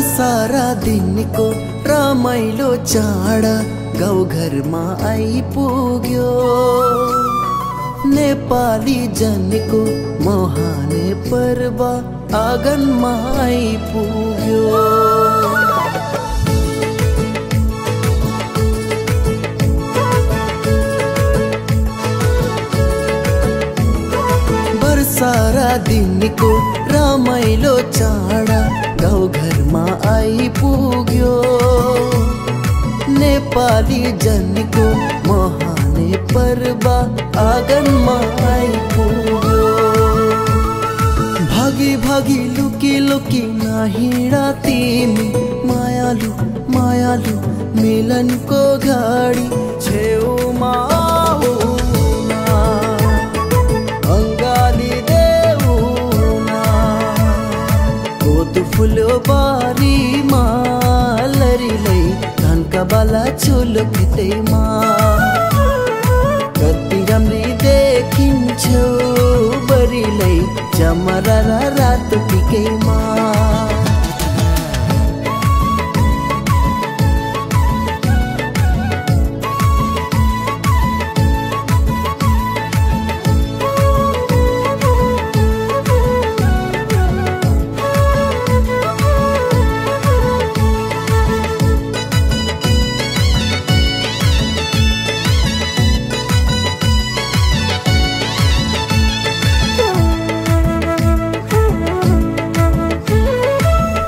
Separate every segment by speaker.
Speaker 1: सारा दिनको रमाइलो चाड गाउँ घरमा आइपुग्यो। नेपाली जनको महाने पर्व आँगनमा आइपुग्यो। सारा दिनको रमाइलो चाड गाउँ घरमा आइपुग्यो। नेपाली जनको महाने पर्व आँगनमा आइपुग्यो। भागी भागी लुकी लुकी नहिँडा तिमी मायालु मायालु मिलनको घडी छेउमा फुलो बारीमा लरीलै धानका बाला चुलो खेतैमा कति राम्री देखिन्छौ बरीलै जमरा रातो टिकैमा।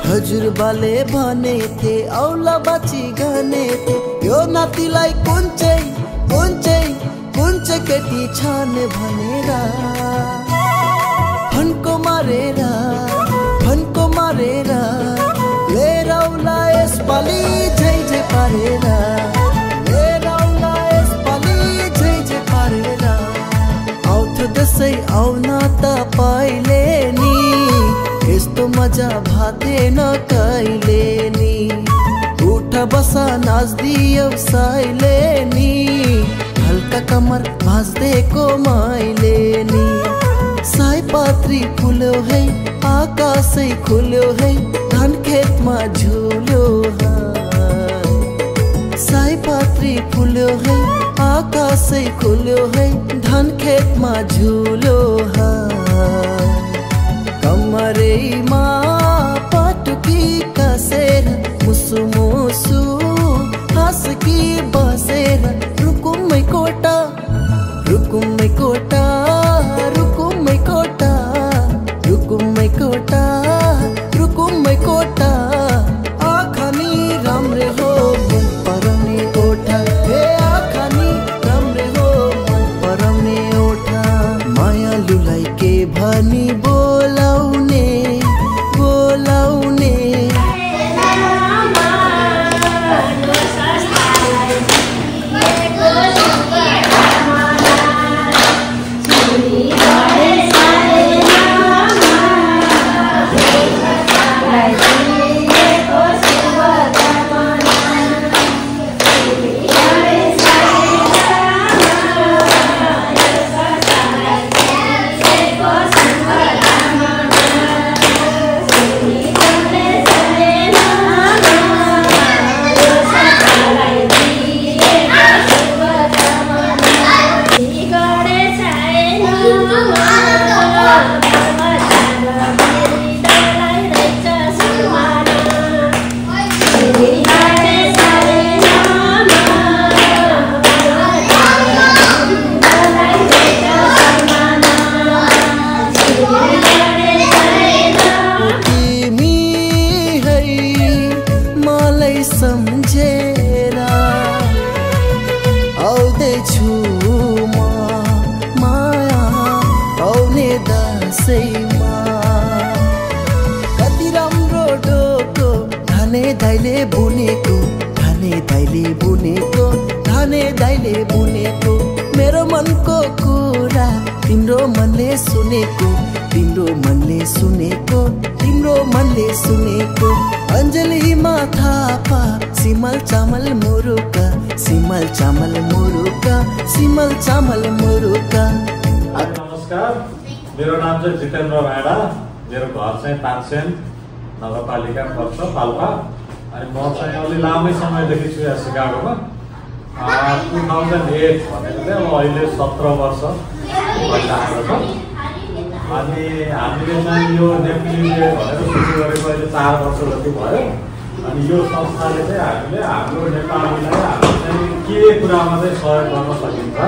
Speaker 1: हजुरबाले भने थे औला बाची गने थे यो नातिलाई कुन चाहिँ केटी छाने भनेर फन्को मारेर लिएर औला यसपालि झै झै पारेर आउँथ्यो दसैँ आउन तपाईले नि यस्तो मजा भाथेन कहिले नि। उठ बसा नाच्दियौ साइले नि हल्का कमर भाँच्देको मैले नि। सयपत्री फुल्यो है आकाशै खुल्यो है धान खेतमा झुल्यो है। सयपत्री फुल्यो है आकाशै खुल्यो है धान खेतमा झुल्यो है। कमरेमा पटुकी कसेर मुसु मुसु हाँसकी बसेर रुकुमै कोटा रुकुमै कोटा रुकुमै कोटा रुकुमै कोटा रुकुमै कोटा आँखानी राम्रे हो मन पराउने ओठा हे आँखानी राम्रे हो मन पराउने ओठा। मायालुलाई के भनी बोलाउने सम्झेर आउँदैछु म माया आउने दसैँमा। कति राम्रो डोको धाने दाइले बुनेको धाने दाइले बुनेको मेरो मनको कुरा तिम्रो मनले सुनेको अञ्जली माथापा सिमल चामल मुरुका
Speaker 2: नमस्कार, मेरो नाम चाहिँ जितेन्द्र राणा, मेरो घर चाहिँ तानसेन नगरपालिका पर्छ पाल्पा। अनि म चाहिँ अलि लामै समयदेखि छु यहाँ सिकागोमा। 2008 भनेको चाहिँ अब अहिले 17 वर्ष भइसकेको छ। अनि हामीले चाहिँ यो नेप्लिजले भनेर सुरु गरेको अहिले 4 वर्ष जति भयो। अनि यो संस्थाले चाहिँ हामीले हाम्रो नेपालीलाई हामी चाहिँ के कुरामा चाहिँ सहयोग गर्न सकिन्छ,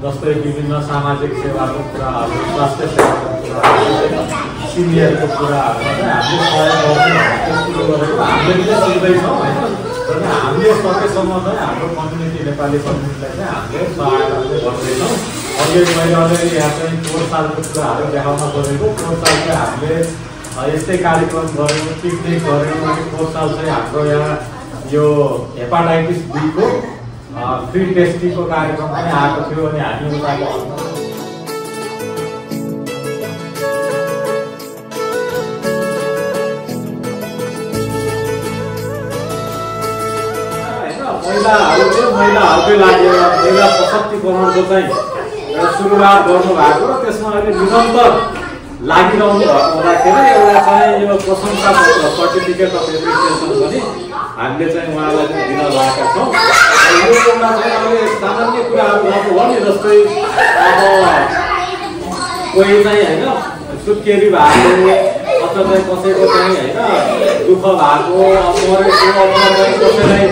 Speaker 2: जस्तै विभिन्न सामाजिक सेवाको कुराहरू, स्वास्थ्य सेवाको कुराहरू, सिनियरको कुराहरूमा चाहिँ हामीले सहयोग गर्छौँ सुरु गरेको। हामीले पनि सिक्दैछौँ होइन। र हामीले सकेसम्म चाहिँ हाम्रो कम्युनिटी नेपाली कम्युनिटीलाई चाहिँ हामीले सहायता चाहिँ गर्दैछौँ। अहिले मैले अलिअलि यहाँ चाहिँ 4 सालको कुराहरू देखाउन खोजेको। 4 साल चाहिँ हामीले यस्तै कार्यक्रम गऱ्यौँ, पिकनिक गऱ्यौँ। अनि 4 साल चाहिँ हाम्रो यहाँ यो हेपाटाइटिस बीको फ्री टेस्टिङको कार्यक्रम पनि आएको थियो। अनि हामी उताको होइन, महिलाहरूकै लागि महिला सशक्तिकरणको चाहिँ एउटा सुरुवात गर्नुभएको र त्यसमा अहिले निरन्तर लागिरहनु भएको हुँदाखेरि एउटा चाहिँ यो प्रशंसा पत्र सर्टिफिकेट अफ एप्रिसिएसन पनि हामीले चाहिँ उहाँलाई चाहिँ दिन लागेका छौँ। यो एउटा चाहिँ अहिले सामान्य कुराहरू गर्नुभयो नि, जस्तै अब कोही चाहिँ होइन सुत्केरी भएको अथवा चाहिँ कसैको चाहिँ होइन दुःख भएको मरेको अथवा चाहिँ कसैलाई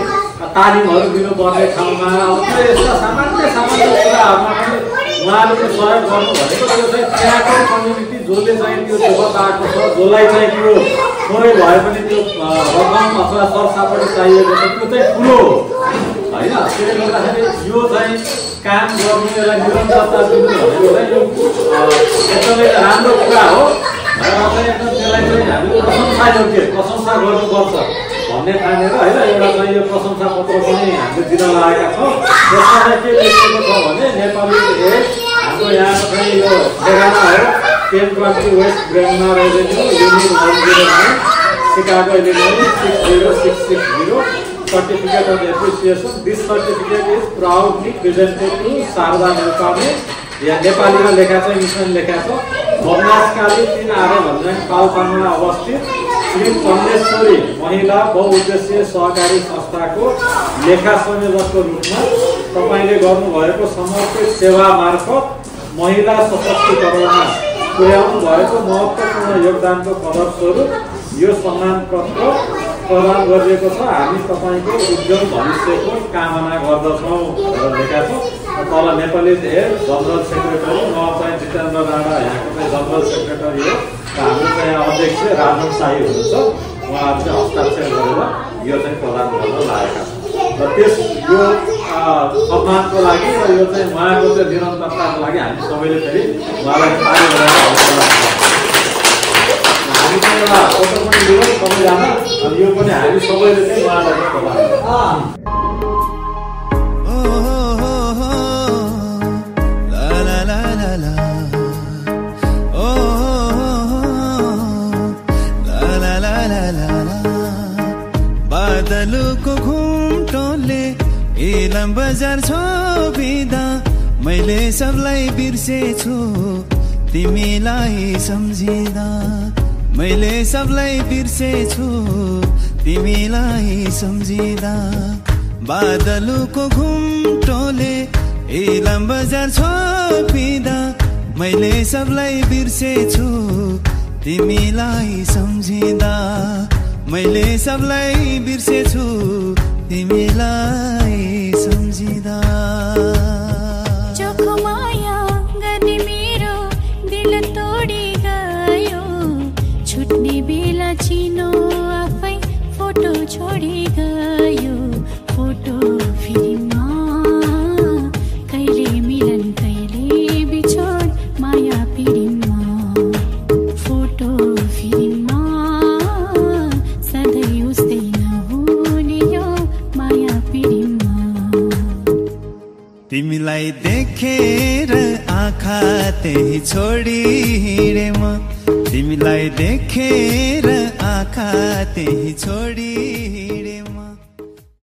Speaker 2: तालिमहरू दिनुपर्ने ठाउँमा अब त्यो यस्ता सामान्य कुराहरूमा पनि उहाँहरूले सहयोग गर्नु भनेको त्यो चाहिँ त्यहाँको कम्युनिटी जसले चाहिँ त्यो दुःख पाएको छ, जसलाई चाहिँ त्यो थोरै भए पनि त्यो रकम अथवा सरसापट चाहिएको छ, त्यो चाहिँ ठुलो हो होइन। त्यसले गर्दाखेरि यो चाहिँ काम गर्नु, यसलाई निरन्तरता दिनु भनेको चाहिँ यो एकदमै राम्रो कुरा हो। र चाहिँ एकदम त्यसलाई चाहिँ हामीले प्रशंसा गर्नुपर्छ भन्ने ठानेर होइन एउटा चाहिँ यो प्रशंसा पत्र पनि हामीले दिन लागेका छौँ। यसमा चाहिँ के लेखेको छ भने नेपाली हाम्रो यहाँको चाहिँ यो ठेगाना हो 1020 west Granville avenue unit 109 Chicago Illinois 60660 certificate of appreciation. This certificate is proudly presented to Sharda Nepali. यहाँ नेपालीमा लेखा छ, इङ्ग्लिसमा लेखा छ। भवनासकाली 3 आरे भन्ने पाल्पामा अवस्थित श्री चन्देश्वरी महिला बहुउद्देश्य सहकारी संस्थाको लेखा संयोजकको रूपमा तपाईँले गर्नुभएको समर्पित सेवा मार्फत महिला सशक्तिकरणमा पुर्याउनु भएको महत्त्वपूर्ण योगदानको कदरस्वरूप यो सम्मान पत्र प्रदान गरिएको छ। हामी तपाईँको उज्जवल भविष्यको कामना गर्दछौँ भनेर लेखा छ। तल नेपाली जनरल सेक्रेटरी म चाहिँ जितेन्द्र राणा यहाँको चाहिँ जनरल सेक्रेटरी हो। हाम्रो चाहिँ अध्यक्ष राजन शाही हुनुहुन्छ, उहाँहरू चाहिँ हस्ताक्षर गरेर यो चाहिँ प्रदान गर्न लागेका छन्। र त्यस यो सम्मानको लागि र यो चाहिँ उहाँको चाहिँ निरन्तरताको लागि हामी सबैले फेरि उहाँलाई ताली बजाएर हामी चाहिँ एउटा फोटो पनि लियौँ सबैजना। अनि यो पनि हामी सबैले चाहिँ उहाँलाई प्रदान
Speaker 3: बादलको घुम्टोले इलाम बजार छोपिँदा मैले सबलाई बिर्सेछु तिमीलाई सम्झिँदा। मैले सबलाई बिर्सेछु तिमीलाई सम्झिँदा। बादलको घुम्टोले इलाम बजार छोपिँदा मैले सबलाई बिर्सेछु तिमीलाई सम्झिँदा। मैले सबलाई बिर्सेछु तिमीलाई सम्झिँदा।
Speaker 4: चोखो माया गर्ने मेरो दिल तोडी गयो, छुट्ने बेला चिनो आफै फोटो छोडी गयो। फोटो फिल्ममा कहिले मिलन कहिले बिछोड माया पिडिममा। फोटो फिल्ममा सधैँ उस्तै नहुने यो माया पिडिममा।
Speaker 3: तिमीलाई देखेर आँखा त्यही छोडी हिँडे म। तिमीलाई देखेर आँखा त्यही छोडी